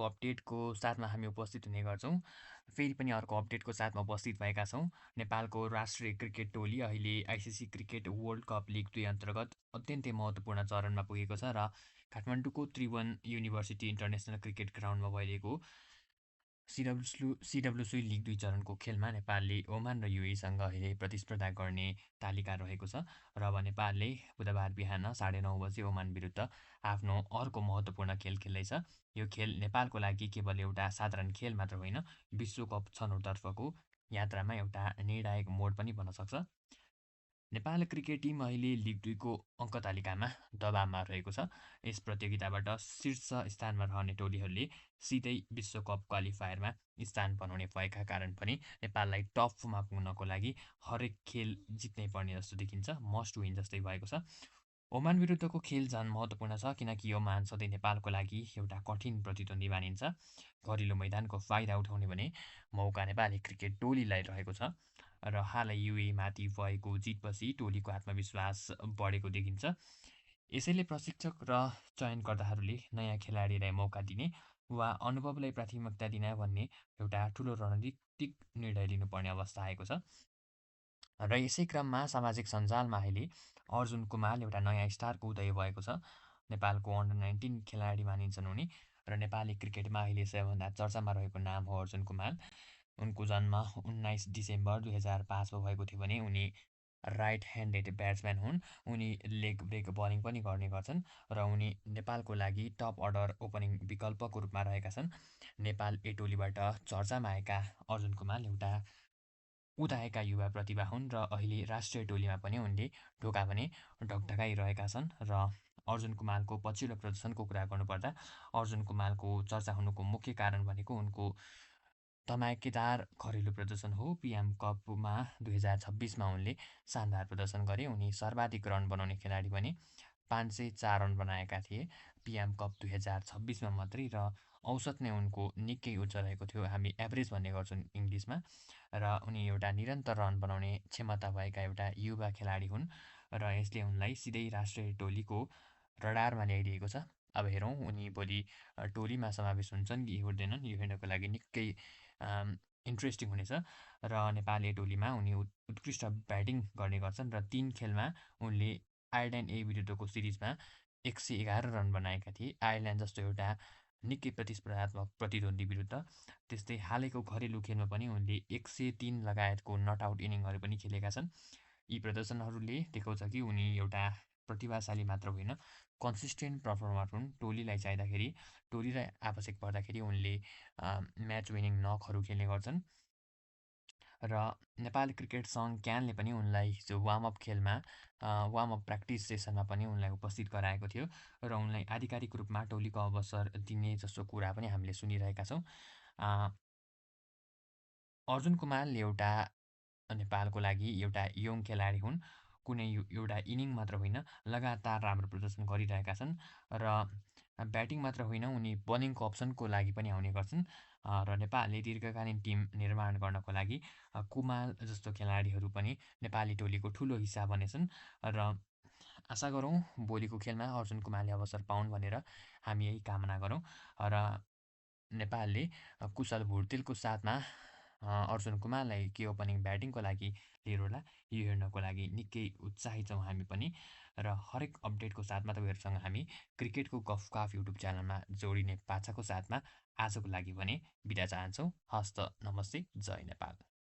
अपडेटको साथमा हामी उपस्थित हुने गर्छौँ। फेरि पनि अर्को अपडेटको साथमा उपस्थित भएका छौँ। नेपालको राष्ट्रिय क्रिकेट टोली अहिले ICC cricket world cup league 2 अन्तर्गत अत्यन्तै महत्त्वपूर्ण चरणमा पुगेको छ र काठमाडौँको त्रिभुवन युनिभर्सिटी इन्टरनेसनल क्रिकेट ग्राउन्डमा भइरहेको सिडब्ल्युसी लिग 2 चरणको खेलमा नेपालले ओमान र युएईसँग अहिले प्रतिस्पर्धा गर्ने तालिका रहेको छ र अब नेपालले बुधबार बिहान 9:30 बजे ओमान विरुद्ध आफ्नो अर्को महत्त्वपूर्ण खेल खेल्दैछ। यो खेल नेपालको लागि केवल एउटा साधारण खेल मात्र होइन, विश्वकप छनौटतर्फको यात्रामा एउटा निर्णायक मोड पनि बन्न सक्छ। नेपाल क्रिकेट टिम अहिले लिग 2 को अङ्क तालिकामा दबावमा रहेको छ। यस प्रतियोगिताबाट शीर्ष स्थानमा रहने टोलीहरूले सिधै विश्वकप क्वालिफायरमा स्थान बनाउने भएका कारण पनि नेपाललाई टप 4 मा पुग्नको लागि हरेक खेल जित्नै पर्ने जस्तो देखिन्छ, मस्ट विन जस्तै भएको छ। ओमान विरुद्धको खेल झन् महत्त्वपूर्ण छ किनकि ओमान सधैँ नेपालको लागि एउटा कठिन प्रतिद्वन्दी मानिन्छ। घरेलु मैदानको फाइदा उठाउने भने मौका नेपाली क्रिकेट टोलीलाई रहेको छ र हालै युएईमाथि भएको जितपछि टोलीको आत्मविश्वास बढेको देखिन्छ। यसैले प्रशिक्षक र चयनकर्ताहरूले नयाँ खेलाडीलाई मौका दिने वा अनुभवलाई प्राथमिकता दिने भन्ने एउटा ठुलो रणनीतिक निर्णय लिनुपर्ने अवस्था आएको छ। र यसै क्रममा सामाजिक सञ्जालमा अहिले अर्जुन कुमाल एउटा नयाँ स्टारको उदय भएको छ। नेपालको अन्डर 19 खेलाडी मानिन्छन् उनी र नेपाली क्रिकेटमा अहिले सबैभन्दा चर्चामा रहेको नाम हो अर्जुन कुमाल। उनको जन्म 19 डिसेम्बर 2005 मा भएको थियो भने उनी राइट ह्यान्डेड ब्याट्सम्यान हुन्। उनी लेग ब्रेक बलिङ पनि गर्ने गर्छन् र उनी नेपालको लागि टप अर्डर ओपनिङ विकल्पको रूपमा रहेका छन्। नेपाल ए टोलीबाट चर्चामा आएका अर्जुन कुमाल एउटा उदाएका युवा प्रतिभा हुन् र अहिले राष्ट्रिय टोलीमा पनि उनले ढोका भने ढकढकाइरहेका छन् र अर्जुन कुमालको पछिल्लो प्रदर्शनको कुरा गर्नुपर्दा अर्जुन कुमालको चर्चा हुनुको मुख्य कारण भनेको उनको धमाकेदार घरेलु प्रदर्शन हो। पिएम कपमा 2026 मा उनले शानदार प्रदर्शन गरे। उनी सर्वाधिक रन बनाउने खेलाडी बने। 504 रन बनाएका थिए पिएम कप 2026 मा मात्रै र औसत नै उनको निकै उच्च रहेको थियो। हामी एभरेज भन्ने गर्छौँ इङ्ग्लिसमा र उनी एउटा निरन्तर रन बनाउने क्षमता भएका एउटा युवा खेलाडी हुन् र यसले उनलाई सिधै राष्ट्रिय टोलीको रडारमा ल्याइदिएको छ। अब हेरौँ उनी भोलि टोलीमा समावेश हुन्छन् कि हुँदैनन्, यो हेर्नको लागि निकै इन्ट्रेस्टिङ हुनेछ र नेपाली टोलीमा उनी उत्कृष्ट ब्याटिङ गर्ने गर्छन् र 3 खेलमा उनले आयरल्यान्ड ए विरुद्धको सिरिजमा 111 रन बनाएका थिए। आयरल्यान्ड जस्तो एउटा निकै प्रतिस्पर्धात्मक प्रतिद्वन्दी विरुद्ध। त्यस्तै हालैको घरेलु खेलमा पनि उनले 103 लगायतको नट आउट इनिङहरू पनि खेलेका छन्। यी प्रदर्शनहरूले देखाउँछ कि उनी एउटा प्रतिभाशाली मात्र होइन, कन्सिस्टेन्ट पर्फर्मर हुन्। टोलीलाई चाहिँदाखेरि, टोलीलाई आवश्यक पर्दाखेरि उनले म्याच विनिङ नकहरू खेल्ने गर्छन् र नेपाल क्रिकेट सङ्घ क्यानले पनि उनलाई हिजो वार्मअप खेलमा वार्मअप प्र्याक्टिस सेसनमा पनि उनलाई उपस्थित गराएको थियो र उनलाई आधिकारिक रूपमा टोलीको अवसर दिने जस्तो कुरा पनि हामीले सुनिरहेका छौँ। अर्जुन कुमाल एउटा नेपालको लागि एउटा यङ खेलाडी हुन्। कुनै एउटा इनिङ मात्र होइन, लगातार राम्रो प्रदर्शन गरिरहेका छन् र ब्याटिङ मात्र होइन, उनी बलिङको अप्सनको लागि पनि आउने गर्छन् र नेपालले दीर्घकालीन टिम निर्माण गर्नको लागि कुमाल जस्तो खेलाडीहरू पनि नेपाली टोलीको ठुलो हिस्सा बनेछन् र आशा गरौँ भोलिको खेलमा अर्जुन कुमारले अवसर पाउन् भनेर हामी यही कामना गरौँ र नेपालले कुशल भुर्तेलको साथमा अर्जुन कुमारलाई के ओपनिङ ब्याटिङको लागि लिएर होला, यो हेर्नको लागि निकै उत्साहित छौँ हामी पनि र हरेक अपडेटको साथमा तपाईँहरूसँग हामी क्रिकेटको गफगाफ युट्युब च्यानलमा जोडिने पाछाको साथमा आजको लागि भने बिदा चाहन्छौँ। हस्त नमस्ते, जय नेपाल।